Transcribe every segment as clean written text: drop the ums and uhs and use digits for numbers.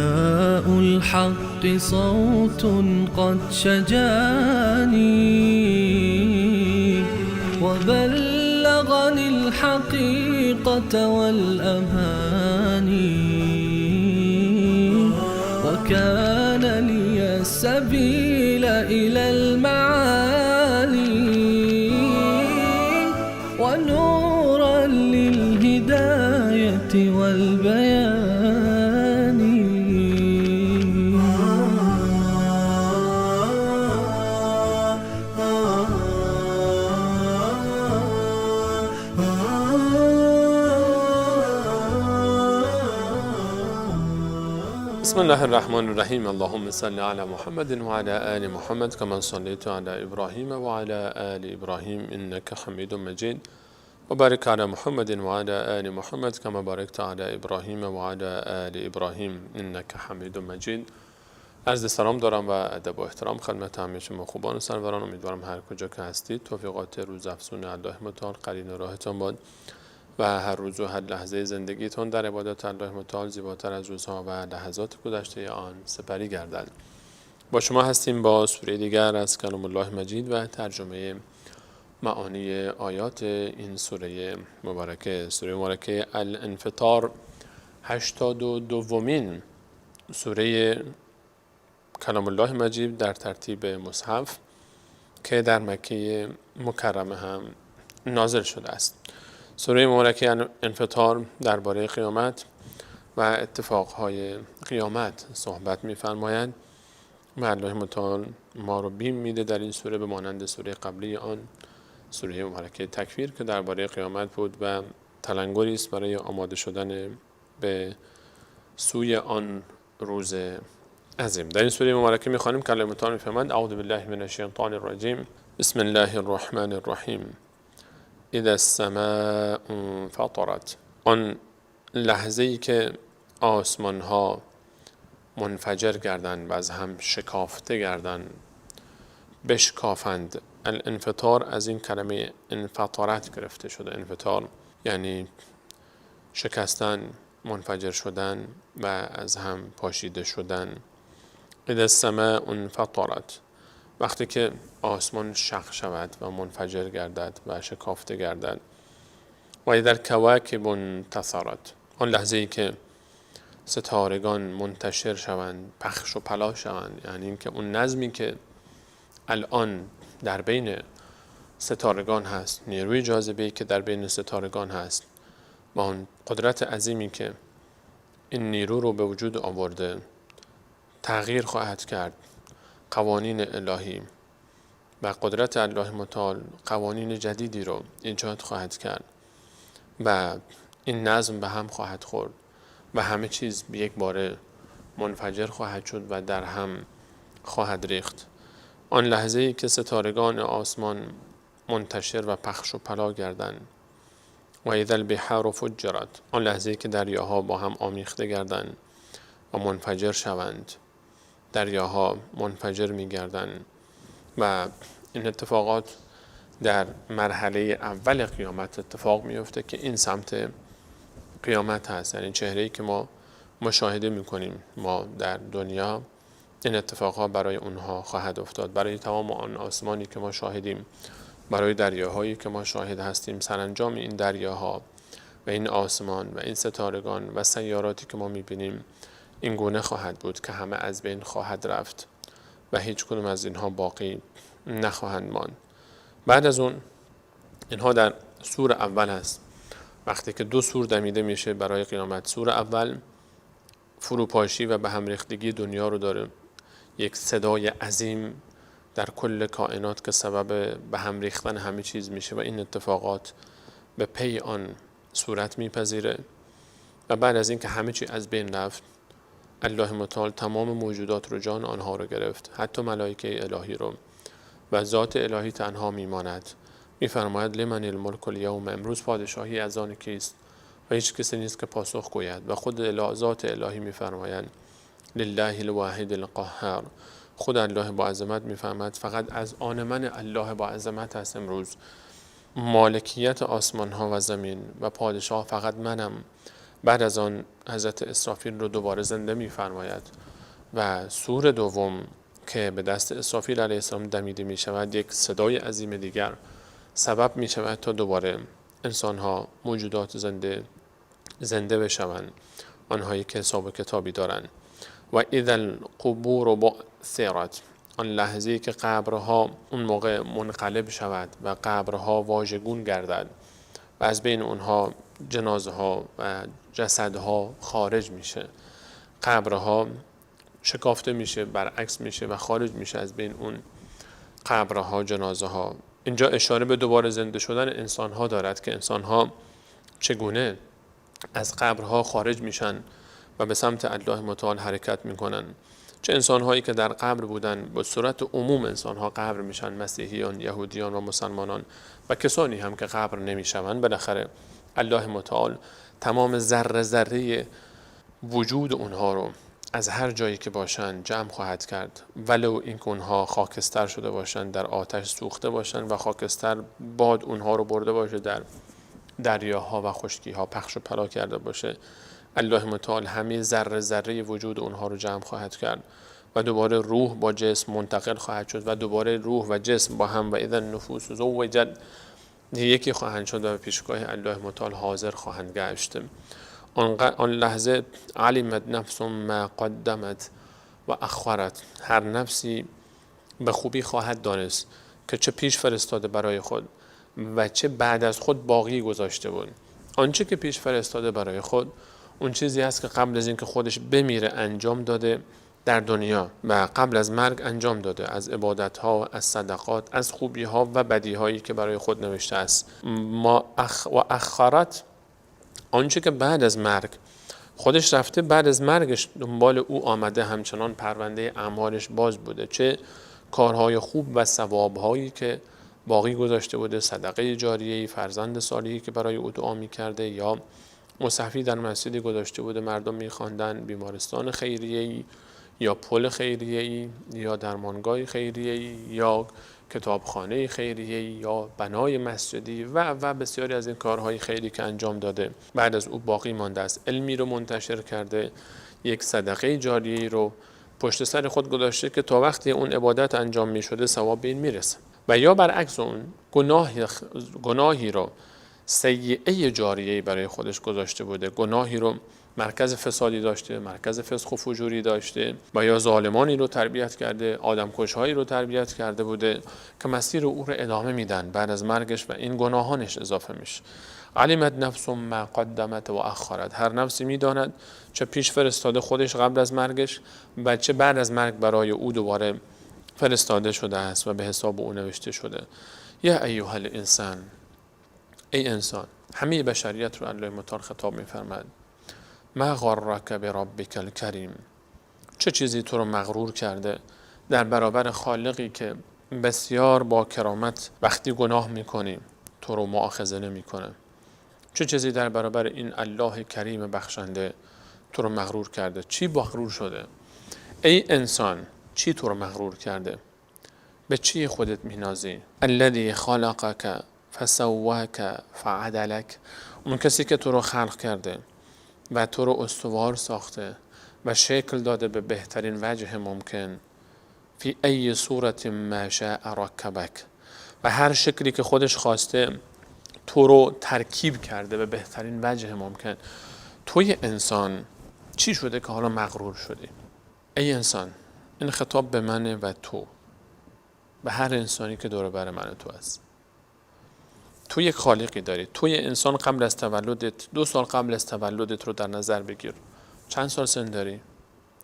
نداء الحق صوت قد شجاني وبلغني الحقيقة والأماني وكان لي السبيل إلى المعالي ونورا للهداية والبيان. بسم الله الرحمن الرحیم. اللهم صل علی محمد و علی آل محمد کما صلیت علی ابراهیم و علی آل ابراهیم انک حمید مجید و بارک علی محمد و علی آل محمد کما بارکت علی ابراهیم و علی آل ابراهیم انک حمید مجید. عرض سلام دارم و ادب و احترام خدمت همه شما خوبان و سروران. امیدوارم هر کجا که هستید توفیقات روز افزون الله متعال قرین راهتان باد و هر روز و هر لحظه زندگیتون در عبادت الله متعال زیباتر از روزها و لحظات گذشته آن سپری گردد. با شما هستیم با سوره دیگر از کلام الله مجید و ترجمه معانی آیات این سوره مبارکه، سوره مبارکه الانفطار، 82مین سوره کلام الله مجید در ترتیب مصحف که در مکه مکرمه هم نازل شده است. سوره مبارکه انفطار درباره قیامت و اتفاقهای قیامت صحبت می‌فرماید و الله متعال ما رو بیم میده در این سوره به مانند سوره قبلی آن، سوره مبارکه تکویر که درباره قیامت بود و تلنگری است برای آماده شدن به سوی آن روز عظیم. در این سوره مبارکه می‌خوانیم که الله متعال می‌فرماید: اعوذ بالله من الشیطان الرجیم، بسم الله الرحمن الرحیم، اذا السماء انفطرت. آن لحظه‌ای که آسمان ها منفجر گردند و از هم شکافته گردند، بشکافند. الانفطار از این کلمه انفطرت گرفته شده. انفطار یعنی شکستن، منفجر شدن و از هم پاشیده شدن. اذا السماء انفطرت، وقتی که آسمان شق شود و منفجر گردد و شکافته گردد. و اذا الکواکب انتثرت، آن لحظه ای که ستارگان منتشر شوند، پخش و پلا شوند، یعنی اینکه اون نظمی که الان در بین ستارگان هست، نیروی جاذبه‌ای که در بین ستارگان هست و آن قدرت عظیمی که این نیرو رو به وجود آورده، تغییر خواهد کرد. قوانین الهی و قدرت الله متعال قوانین جدیدی رو ایجاد خواهد کرد و این نظم به هم خواهد خورد و همه چیز به یک باره منفجر خواهد شد و در هم خواهد ریخت. آن لحظه‌ای که ستارگان آسمان منتشر و پخش و پلا گردند. و اذا البحار فجرت، آن لحظه‌ای که دریاها با هم آمیخته گردند و منفجر شوند، دریاها منفجر می‌گردند. و این اتفاقات در مرحله اول قیامت اتفاق میفته که این سمت قیامت هست، یعنی چهره‌ای که ما مشاهده می‌کنیم ما در دنیا، این اتفاقها برای اونها خواهد افتاد، برای تمام آن آسمانی که ما شاهدیم، برای دریاهایی که ما شاهد هستیم. سرانجام این دریاها و این آسمان و این ستارگان و سیاراتی که ما می‌بینیم این گونه خواهد بود که همه از بین خواهد رفت و هیچ کدوم از اینها باقی نخواهند ماند. بعد از اون اینها در سور اول هست، وقتی که دو سور دمیده میشه برای قیامت. سور اول فروپاشی و به هم ریختگی دنیا رو داره، یک صدای عظیم در کل کائنات که سبب به هم ریختن همه چیز میشه و این اتفاقات به پی آن صورت میپذیره. و بعد از اینکه همه چیز از بین رفت، الله متعال تمام موجودات رو، جان آنها رو گرفت، حتی ملائکه الهی رو، و ذات الهی تنها میماند. میفرماید لمن الملک الیوم، امروز پادشاهی از آن کیست و هیچ کسی نیست که پاسخ گوید. و خود ذات الهی میفرمایند لله الواحد القهار، خود الله با عظمت میفرماید فقط از آن من الله با عظمت هست امروز مالکیت آسمان ها و زمین و پادشاه فقط منم بعد از آن حضرت اسرافیل رو دوباره زنده می‌فرماید و سور دوم که به دست اسرافیل علیه السلام دمیده می شود، یک صدای عظیم دیگر سبب می شود تا دوباره انسان‌ها، موجودات زنده بشوند، آنهایی که حساب و کتابی دارند. و اذا القبور بعثرت، آن لحظه‌ای که قبرها اون موقع منقلب شود و قبرها واژگون گردد و از بین اونها جنازه ها و جسدها خارج میشه، قبرها شکافته میشه، برعکس میشه و خارج میشه از بین اون قبرها، جنازه ها. اینجا اشاره به دوباره زنده شدن انسان ها دارد که انسان ها چگونه از قبرها خارج میشن و به سمت الله متعال حرکت میکنن. چه انسان هایی که در قبر بودن، به صورت عموم انسان ها قبر میشن، مسیحیان، یهودیان و مسلمانان و کسانی هم که قبر نمیشون، بالاخره الله متعال تمام ذره ذره وجود اونها رو از هر جایی که باشن جمع خواهد کرد، ولو اینکه اونها خاکستر شده باشن، در آتش سوخته باشن و خاکستر باد اونها رو برده باشه، در دریاها و خشکیها پخش و پلا کرده باشه، الله متعال همه ذره ذره وجود اونها رو جمع خواهد کرد و دوباره روح با جسم منتقل خواهد شد و دوباره روح و جسم با هم و اذا النفوس زوجت یکی خواهند شد و به پیشگاه الله متعال حاضر خواهند گشت. آن لحظه علمت نفس ما قدمت و اخرت، هر نفسی به خوبی خواهد دانست که چه پیش فرستاده برای خود و چه بعد از خود باقی گذاشته بود. آنچه که پیش فرستاده برای خود اون چیزی هست که قبل از اینکه خودش بمیره انجام داده در دنیا و قبل از مرگ انجام داده، از عبادت‌ها، از صدقات، از خوبی‌ها و بدی‌هایی که برای خود نوشته است. ما و اخرت، آنچه که بعد از مرگ خودش رفته، بعد از مرگش دنبال او آمده، همچنان پرونده اعمالش باز بوده، چه کارهای خوب و ثواب‌هایی که باقی گذاشته بوده، صدقه جاریه‌ای، فرزند صالحی که برای او دعا می‌کرده، یا مصحفی در مسجدی گذاشته بوده مردم می‌خواندن، بیمارستان خیریه‌ای یا پل خیریه‌ای یا درمانگاه خیریه‌ای یا کتابخانه خیریه‌ای یا بنای مسجدی و بسیاری از این کارهای خیری که انجام داده بعد از او باقی مانده است. علمی رو منتشر کرده، یک صدقه جاریه‌ای رو پشت سر خود گذاشته که تا وقتی اون عبادت انجام می شده ثواب به این میرسه. و یا برعکس اون گناهی رو، سیئه جاریه‌ای برای خودش گذاشته بوده، گناهی رو مرکز فسادی داشته، مرکز فسق و فجوری داشته و یا ظالمانی رو تربیت کرده، آدمکش‌هایی رو تربیت کرده بوده که مسیر او رو ادامه میدن بعد از مرگش و این گناهانش اضافه میشه. علمت نفس ما قدمت و اخرت، هر نفسی میداند چه پیش فرستاده خودش قبل از مرگش و چه بعد از مرگ برای او دوباره فرستاده شده است و به حساب او نوشته شده. یا ایها الانسان، ای انسان، همه بشریت رو الله متعال خطاب می‌فرماد. ما غرک بربک الکریم، چه چیزی تو رو مغرور کرده در برابر خالقی که بسیار با کرامت وقتی گناه می‌کنی تو رو مؤاخذه نمی‌کنه. چه چیزی در برابر این الله کریم بخشنده تو رو مغرور کرده؟ چی مغرور شده؟ ای انسان، چی تو رو مغرور کرده؟ به چی خودت می‌نازی؟ الذی خلقک فسواک فعدلک، اون کسی که تو رو خلق کرده و تو رو استوار ساخته و شکل داده به بهترین وجه ممکن. فی ای صورت ما شاء رکبک، و هر شکلی که خودش خواسته تو رو ترکیب کرده به بهترین وجه ممکن. توی انسان چی شده که حالا مغرور شدی؟ ای انسان، این خطاب به منه و تو، به هر انسانی که دور بر من و تو است. تو یک خالقی داری. توی انسان قبل از تولدت، 2 سال قبل از تولدت رو در نظر بگیر. چند سال سن داری؟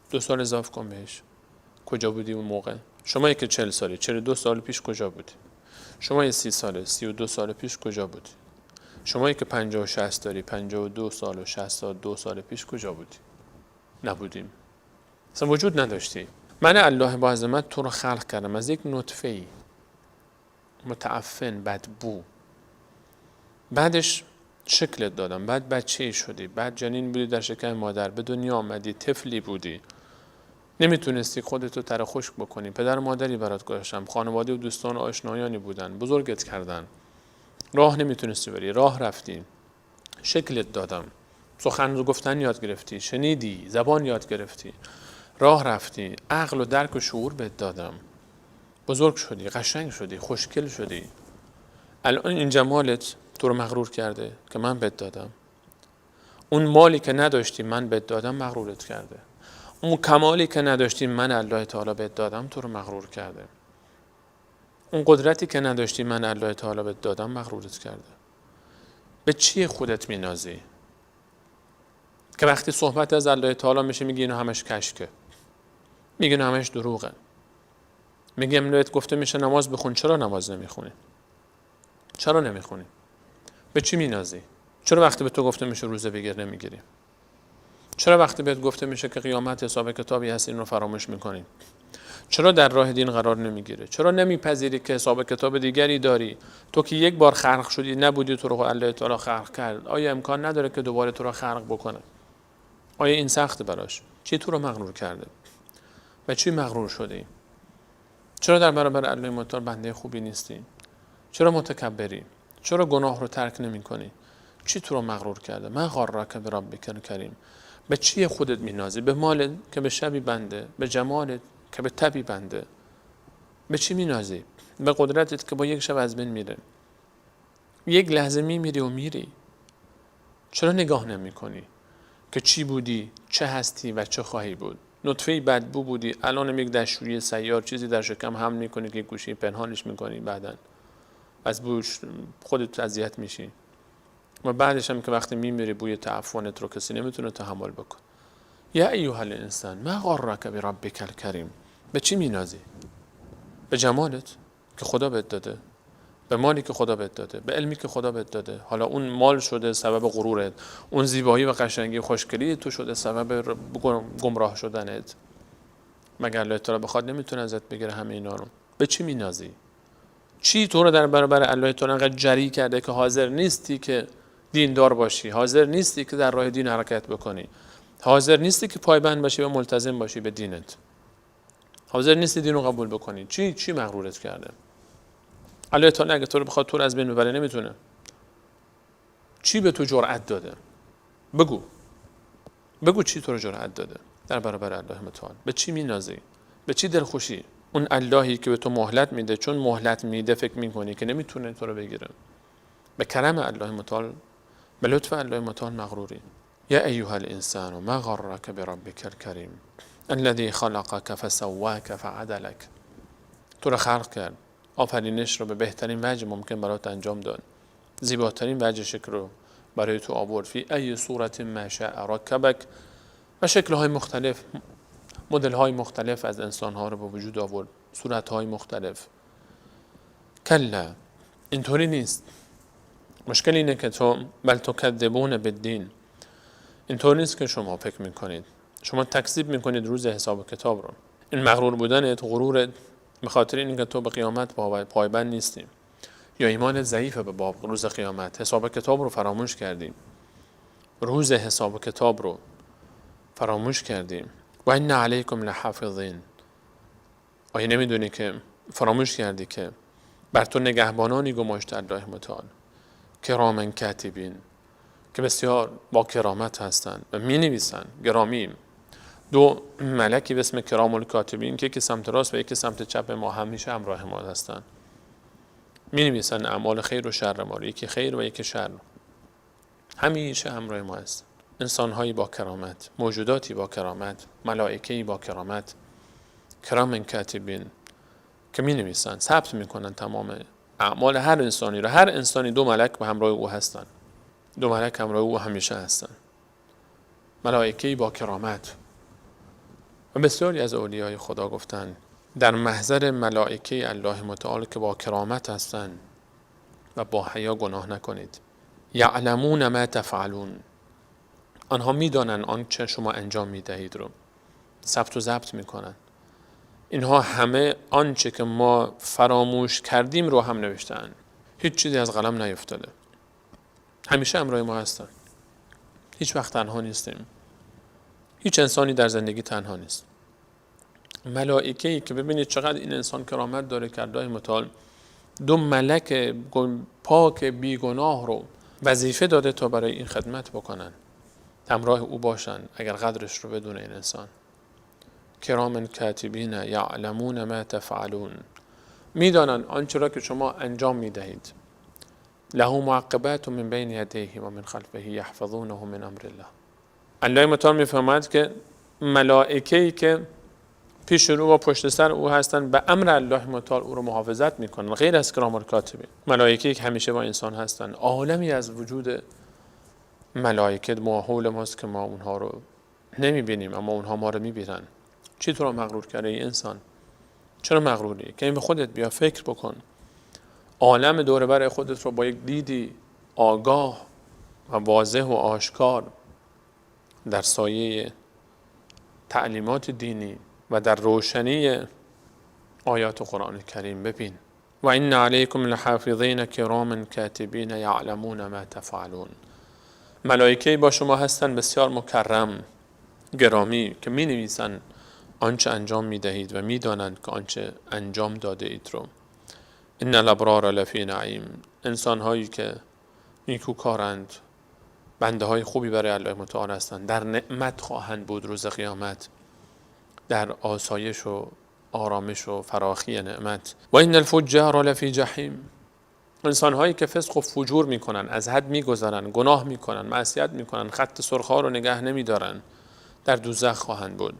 2 سال اضافه کن بهش. کجا بودی اون موقع؟ شما که 40 سالی، 42 سال پیش کجا بودی؟ شما 30 ساله، 32 سال پیش کجا بودی؟ شما که 50 و 60 داری، 52 سال و 62 سال پیش کجا بودی؟ نبودیم. اصلا وجود نداشتی. من الله با عظمت تو رو خلق کردم از یک نطفه‌ای متعفن، بدبو. بعدش شکلت دادم، بعد بچه‌ای شدی، بعد جنین بودی در شکم مادر، به دنیا آمدی، طفلی بودی، نمیتونستی خودتو تر خشک بکنی، پدر و مادری برات گذاشتم، خانواده و دوستان و آشنایانی بودن، بزرگت کردن، راه نمیتونستی بری، راه رفتی، شکلت دادم، سخن رو گفتن یاد گرفتی، شنیدی، زبان یاد گرفتی، راه رفتی، عقل و درک و شعور بهت دادم، بزرگ شدی، قشنگ شدی، خوشگل شدی. الان این جمالت تو رو مغرور کرده که من بهت دادم. اون مالی که نداشتی من بهت دادم مغرورت کرده. اون کمالی که نداشتی من الله تعالی بهت دادم تو رو مغرور کرده. اون قدرتی که نداشتی من الله تعالی بهت دادم مغرورت کرده. به چی خودت مینازی؟ که وقتی صحبت از الله تعالی میشه میگی اینا همش کشکه، میگی اینا همش دروغه، میگی بهت گفته میشه نماز بخون، چرا نماز نمیخونی؟ چرا نمیخونی؟ به چی مینازی؟ چرا وقتی به تو گفته میشه روزه بگیر نمیگیری؟ چرا وقتی بهت گفته میشه که قیامت حساب کتابی هست این رو فراموش میکنی؟ چرا در راه دین قرار نمیگیره؟ چرا نمیپذیری که حساب کتاب دیگری داری؟ تو که یک بار خلق شدی نبودی، تو رو الله تعالی خلق کرد، آیا امکان نداره که دوباره تو رو خلق بکنه؟ آیا این سخته براش؟ چی تو رو مغرور کرده؟ و چی مغرور شدی؟ چرا در برابر الله متعال بنده خوبی نیستی؟ چرا متکبری؟ چرا گناه رو ترک نمیکنی؟ چی تو رو مغرور کرده؟ ما غرک بربک الکریم. به چی خودت مینازی؟ به مالت که به شبی بنده، به جمالت که به تبی بنده. به چی مینازی؟ به قدرتت که با یک شب از بین میره. یک لحظه میمیری و میری. چرا نگاه نمیکنی که چی بودی، چه هستی و چه خواهی بود؟ نطفه بدبو بودی، الان یک دشویی سیار چیزی در شکم حمل میکنی که گوشی پنهانش میکنی، بعدن از بوش خودت اذیت میشی و بعدش هم که وقتی میمیری بوی تعفنت رو کسی نمیتونه تحمل بکنه. یا ایها الانسان ما غرک بربک الکریم. به چی مینازی؟ به جمالت که خدا بهت داده، به مالی که خدا بهت داده، به علمی که خدا بهت داده. حالا اون مال شده سبب غرورت، اون زیبایی و قشنگی و خوشگلی تو شده سبب گمراه شدنت. مگر الله تعالی بخواد نمیتونه ازت بگیره همه اینا رو؟ به چی مینازی؟ چی تو رو در برابر الله تعالی انقدر جری کرده که حاضر نیستی که دیندار باشی، حاضر نیستی که در راه دین حرکت بکنی، حاضر نیستی که پایبند باشی و ملتزم باشی به دینت، حاضر نیستی دین رو قبول بکنی؟ چی مغرورت کرده؟ الله تعالی اگه تو رو بخواد تو رو از بین ببره نمیتونه. چی به تو جرأت داده؟ بگو چی تو رو جرأت داده در برابر الله متعال؟ به چی مینازی؟ به چی دلخوشی؟ اون اللهی که به تو مهلت میده، چون مهلت میده فکر میکنی که نمیتونه تو رو بگیره. به کرم الله متعال، به لطف الله متعال مغروری. یا ایها الانسان ما غرک بربک الکریم الذی خلقک فسواک فعدلک. تو رو خلق کرد، آفرینش رو به بهترین وجه ممکن برات انجام داد، زیباترین وجه شکل رو برای تو آورد. فی ای صورت ما شاء رکبک، و شکل‌های مختلف، مدل‌های مختلف از انسان‌ها رو به وجود آورد، صورت‌های مختلف. کلا، اینطوری نیست. مشکل اینه که تو بل تکذبون بالدین. اینطور نیست که شما فکر میکنید. شما تکذیب میکنید روز حساب و کتاب رو. این مغرور بودنت، غرورت، به خاطر اینکه تو به قیامت پایبند نیستی یا ایمان ضعیفه به باب روز قیامت، حساب کتاب رو فراموش کردیم. روز حساب کتاب رو فراموش کردیم. و ان علیکم لحافظین. آیا نمیدونی که فراموش کردی که بر تو نگهبانانی گماشته الله متعال، کرامن کاتبین، که بسیار با کرامت هستند و می نویسند. گرامی دو ملکی به اسم کرام الکاتبین که یکی سمت راست و یکی سمت چپ ما همیشه همراه ما هستند، می نویسند اعمال خیر و شر ما رو، یکی خیر و یکی شر، همیشه همراه ما هستند. انسان‌هایی با کرامت، موجوداتی با کرامت، ملائکه‌ای با کرامت، کرام کاتبین، که می نویسند، ثبت میکنن تمام اعمال هر انسانی رو. هر انسانی دو ملک به همراه او هستند، دو ملک همراه او همیشه هستند، ملائکه‌ای با کرامت. و بسیاری از اولیای خدا گفتند در محضر ملائکه الله متعال که با کرامت هستند و با حیا گناه نکنید. یعلمون ما تفعلون، آنها میدانند آنچه شما انجام میدهید رو، ثبت و ضبط میکنن. اینها همه آنچه که ما فراموش کردیم رو هم نوشتن، هیچ چیزی از قلم نیفتاده، همیشه همراه ما هستن، هیچ وقت تنها نیستیم. هیچ انسانی در زندگی تنها نیست. ملائکه‌ای که ببینید چقدر این انسان کرامت داره که الله متعال دو ملک پاک بیگناه رو وظیفه داده تا برای این خدمت بکنن. همراه او باشن اگر قدرش رو بدونه این انسان. کرام کاتبین یعلمون ما تفعلون، میدانند آنچه را که شما انجام میدهید. له معقبات من بین یدیه و من خلفه یحفظونه من امر الله. الله متعال میفرماید که ملائکه‌ای که پیش رو و پشت سر او هستند به امر الله متعال او رو محافظت میکنن، غیر از کرام الکاتبین. ملائکه‌ای که همیشه با انسان هستند، عالمی از وجود ملائکه ما حول ماست که ما اونها رو نمیبینیم، اما اونها ما رو میبینن. چی تو رو مغرور کرده ای انسان؟ چرا مغروری؟ که این به خودت بیا فکر بکن، عالم دور بر خودت رو با یک دیدی آگاه و واضح و آشکار در سایه تعلیمات دینی و در روشنی آیات قرآن کریم ببین. و این علیکم لحافظین کرام کاتبین یعلمون ما تفعلون. ملائکه با شما هستند بسیار مکرم، گرامی، که می نویسند آنچه انجام می دهید و می دانند که آنچه انجام داده اید رو. ان الابرار لفی نعیم. انسان هایی که نیکوکارند، بنده های خوبی برای الله متعال هستند، در نعمت خواهند بود روز قیامت، در آسایش و آرامش و فراخی نعمت. و ان الفجار لفی جحیم. انسان هایی که فسق و فجور میکنن، از حد میگذرن، گناه میکنن، معصیت میکنن، خط سرخ ها رو نگه نمیدارن، در دوزخ خواهند بود.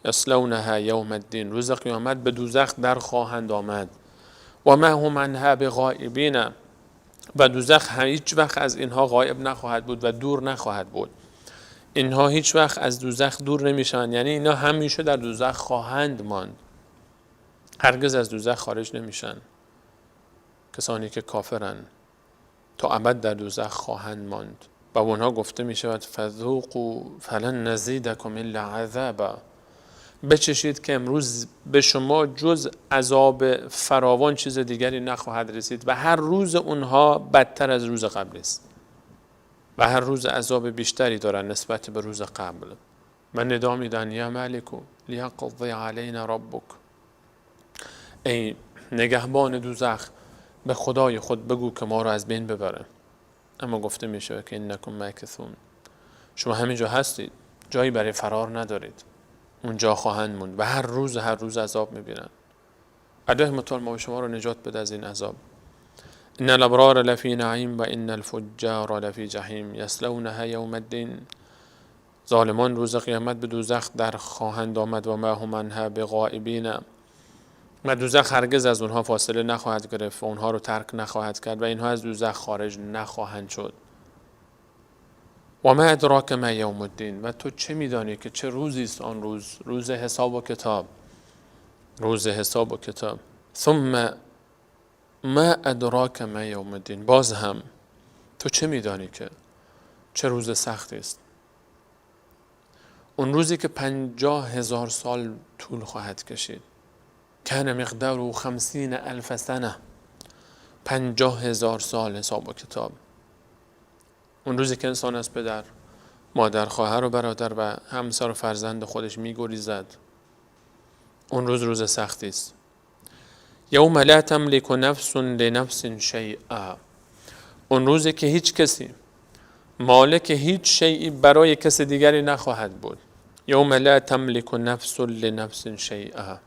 یصلونها یوم الدین. روز قیامت به دوزخ در خواهند آمد. و ما هم عنها بغائبین. و دوزخ هیچ وقت از اینها غایب نخواهد بود و دور نخواهد بود. اینها هیچ وقت از دوزخ دور نمیشن، یعنی اینا همیشه در دوزخ خواهند ماند، هرگز از دوزخ خارج نمیشن. کسانی که کافرن تا ابد در دوزخ خواهند ماند. و اونها گفته می شود فذوقوا فلن نزیدکم الا عذابا. بچشید که امروز به شما جز عذاب فراوان چیز دیگری نخواهد رسید. و هر روز اونها بدتر از روز قبل است و هر روز عذاب بیشتری دارن نسبت به روز قبل. و ندا میدن یا مالک لیقضی علینا ربک. ای نگهبان دوزخ، به خدای خود بگو که ما رو از بین ببره. اما گفته میشه که انکم ماکثون، شما همینجا هستید، جایی برای فرار ندارید، اونجا خواهند موند و هر روز عذاب میبینن. الله متعال ما شما رو نجات بده از این عذاب. ان الابرار لفی نعیم و ان الفجار لفی جحیم یصلونها یوم الدین. ظالمان روز قیامت به دوزخ در خواهند آمد و ما هم عنها بغائبین. و دوزخ هرگز از اونها فاصله نخواهد گرفت و اونها رو ترک نخواهد کرد و اینها از دوزخ خارج نخواهند شد. و ما ادراک ما یوم الدین. و تو چه میدانی که چه روزی است آن روز؟ روز حساب و کتاب، روز حساب و کتاب. ثم ما ادراک ما یوم الدین. باز هم تو چه میدانی که چه روز سختی است؟ اون روزی که 50,000 سال طول خواهد کشید. کان مقداره 50,000 سنه. 50,000 سال حساب و کتاب. اون روزی که انسان از پدر، مادر، خواهر و برادر و همسر و فرزند خودش میگریزد، اون روز روز سختی است. یوم لا تملک نفس لنفس شیئا. اون روزی که هیچ کسی مالک هیچ شیئی برای کس دیگری نخواهد بود. یوم لا تملک نفس لنفس شیئا.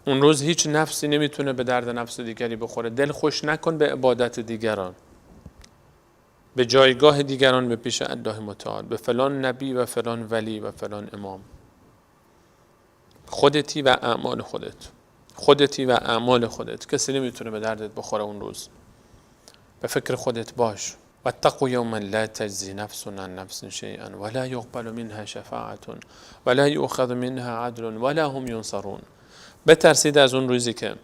اون روز هیچ نفسی نمیتونه به درد نفس دیگری بخوره. دل خوش نکن به عبادت دیگران، به جایگاه دیگران، به پیش الله متعال، به فلان نبی و فلان ولی و فلان امام. خودتی و اعمال خودت، خودتی و اعمال خودت. کسی نمیتونه به دردت بخوره اون روز. به فکر خودت باش. واتقوا یوما لا تجزی نفس عن نفس شیئا ولا یقبل منها شفاعة ولا یؤخذ منها عدل ولا هم ینصرون. بترسید از اون روزی که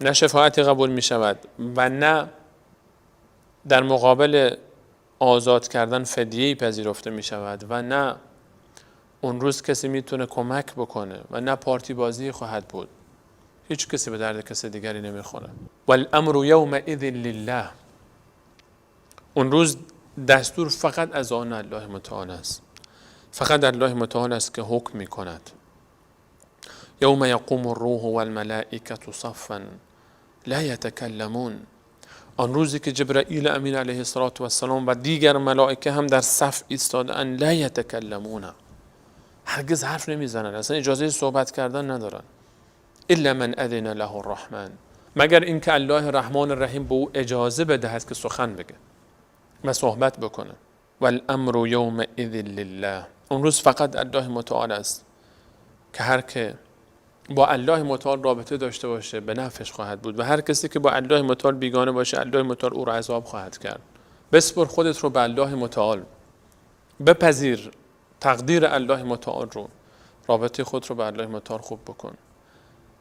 نه شفاعتی قبول می شود و نه در مقابل آزاد کردن فدیه‌ای پذیرفته می شود و نه اون روز کسی میتونه کمک بکنه و نه پارتی بازی خواهد بود. هیچ کسی به درد کسی دیگری نمیخوره. والامر یومئذ لله. اون روز دستور فقط از آن الله متعال است. فقط الله متعال است که حکم میکند. یوم یقوم الروح والملائکة صفا لا یتکلمون. آن روزی که جبرائیل امین علیه السلام و دیگر ملائکه هم در صف ایستاده‌اند، لا یتکلمون، هرگز حرف نمیزنن، اصلا اجازه صحبت کردن ندارن، الا من اذن له الرحمن، مگر اینکه الله الرحمن الرحیم به او اجازه بدهد که سخن بگه و صحبت بکنه. والامر یومئذ لله، اون روز فقط الله متعال است که هر که با الله متعال رابطه داشته باشه به نفعش خواهد بود و هر کسی که با الله متعال بیگانه باشه الله متعال او را عذاب خواهد کرد. بسپر خودت رو به الله متعال، بپذیر تقدیر الله متعال رو، رابطه خود رو به الله متعال خوب بکن،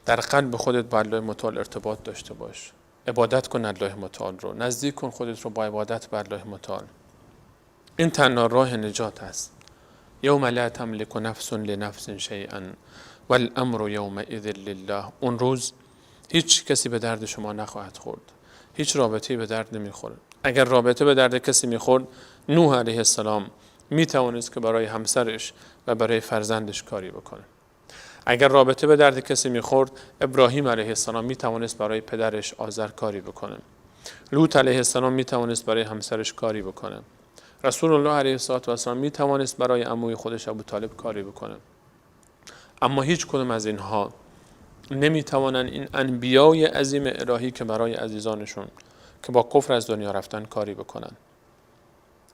در قلب خودت با الله متعال ارتباط داشته باش، عبادت کن الله متعال رو، نزدیک کن خودت رو با عبادت به الله متعال. این تنها راه نجات است. یوم لا تملک نفس لنفس شیئا والامر یومئذ لله. اون روز هیچ کسی به درد شما نخواهد خورد، هیچ رابطه‌ای به درد نمیخوره. اگر رابطه به درد کسی میخورد، نوح علیه السلام میتوانست که برای همسرش و برای فرزندش کاری بکنه. اگر رابطه به درد کسی میخورد، ابراهیم علیه السلام میتوانست برای پدرش آذر کاری بکنه. لوط علیه السلام میتوانست برای همسرش کاری بکنه. رسول الله علیه السلام میتوانست برای عموی خودش ابو طالب کاری بکنه. اما هیچ کدوم از اینها نمیتوانند این انبیای عظیم الهی که برای عزیزانشون که با کفر از دنیا رفتن کاری بکنن.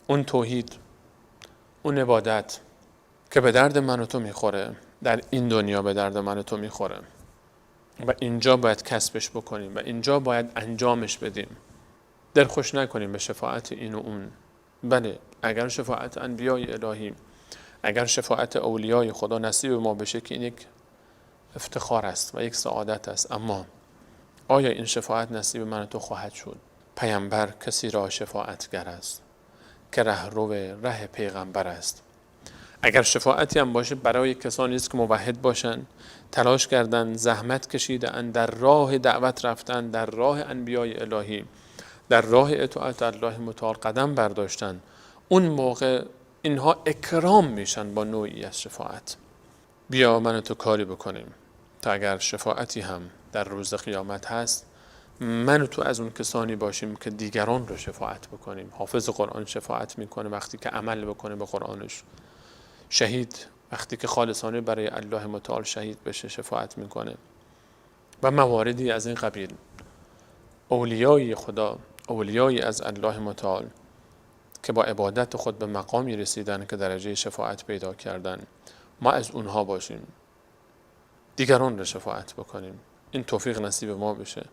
اون توحید، اون عبادت که به درد من و تو میخوره، در این دنیا به درد من و تو میخوره و اینجا باید کسبش بکنیم و اینجا باید انجامش بدیم. دلخوش نکنیم به شفاعت این و اون. بله، اگر شفاعت انبیای الهی، اگر شفاعت اولیای خدا نصیب ما بشه که این یک افتخار است و یک سعادت است، اما آیا این شفاعت نصیب من و تو خواهد شد؟ پیامبر کسی را شفاعتگر است که رهرو ره پیغمبر است. اگر شفاعتی هم باشه برای کسانی است که موحد باشند، تلاش کردند، زحمت کشیدند، در راه دعوت رفتن، در راه انبیای الهی، در راه اطاعت الله متعال قدم برداشتن، اون موقع اینها اکرام میشن با نوعی از شفاعت. بیا من و تو کاری بکنیم تا اگر شفاعتی هم در روز قیامت هست، من و تو از اون کسانی باشیم که دیگران رو شفاعت بکنیم. حافظ قرآن شفاعت میکنه وقتی که عمل بکنه به قرآنش. شهید وقتی که خالصانه برای الله متعال شهید بشه شفاعت میکنه و مواردی از این قبیل. اولیای خدا، اولیای از الله متعال که با عبادت خود به مقامی رسیدن که درجه شفاعت پیدا کردن، ما از اونها باشیم، دیگران رو شفاعت بکنیم. این توفیق نصیب ما بشه،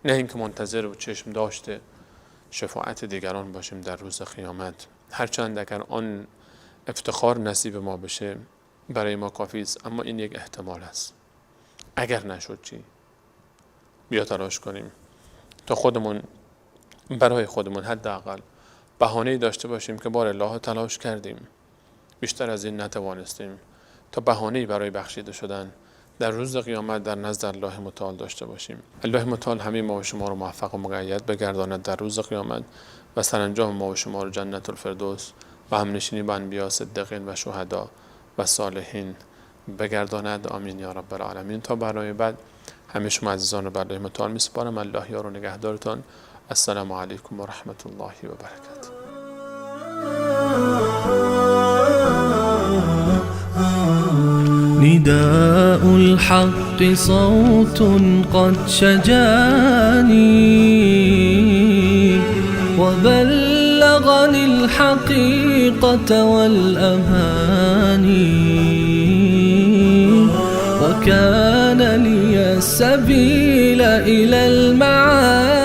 نه اینکه منتظر و چشم داشته شفاعت دیگران باشیم در روز قیامت. هرچند اگر آن افتخار نصیب ما بشه برای ما کافی است، اما این یک احتمال است. اگر نشد چی؟ بیا تلاش کنیم تا خودمون برای خودمون حداقل بهانه‌ای داشته باشیم که بار الله تلاش کردیم، بیشتر از این نتوانستیم، تا بهانه‌ای برای بخشیده شدن در روز قیامت در نزد الله متعال داشته باشیم. الله متعال همه ما و شما رو موفق و مقید بگرداند در روز قیامت و سرانجام ما و شما رو جنت الفردوس و همنشینی با انبیا، صدیقین و شهدا و صالحین بگرداند. آمین یا رب العالمین. تا برنامه بعد همه شما عزیزان رو بر الله متعال میسپارم. الله یار و نگهدارتان. السلام علیکم و رحمت الله و برکاته. نداء الحق صوت قد شجاني وبلغني الحقيقة والأماني وكان لي السبيل إلى المعاني.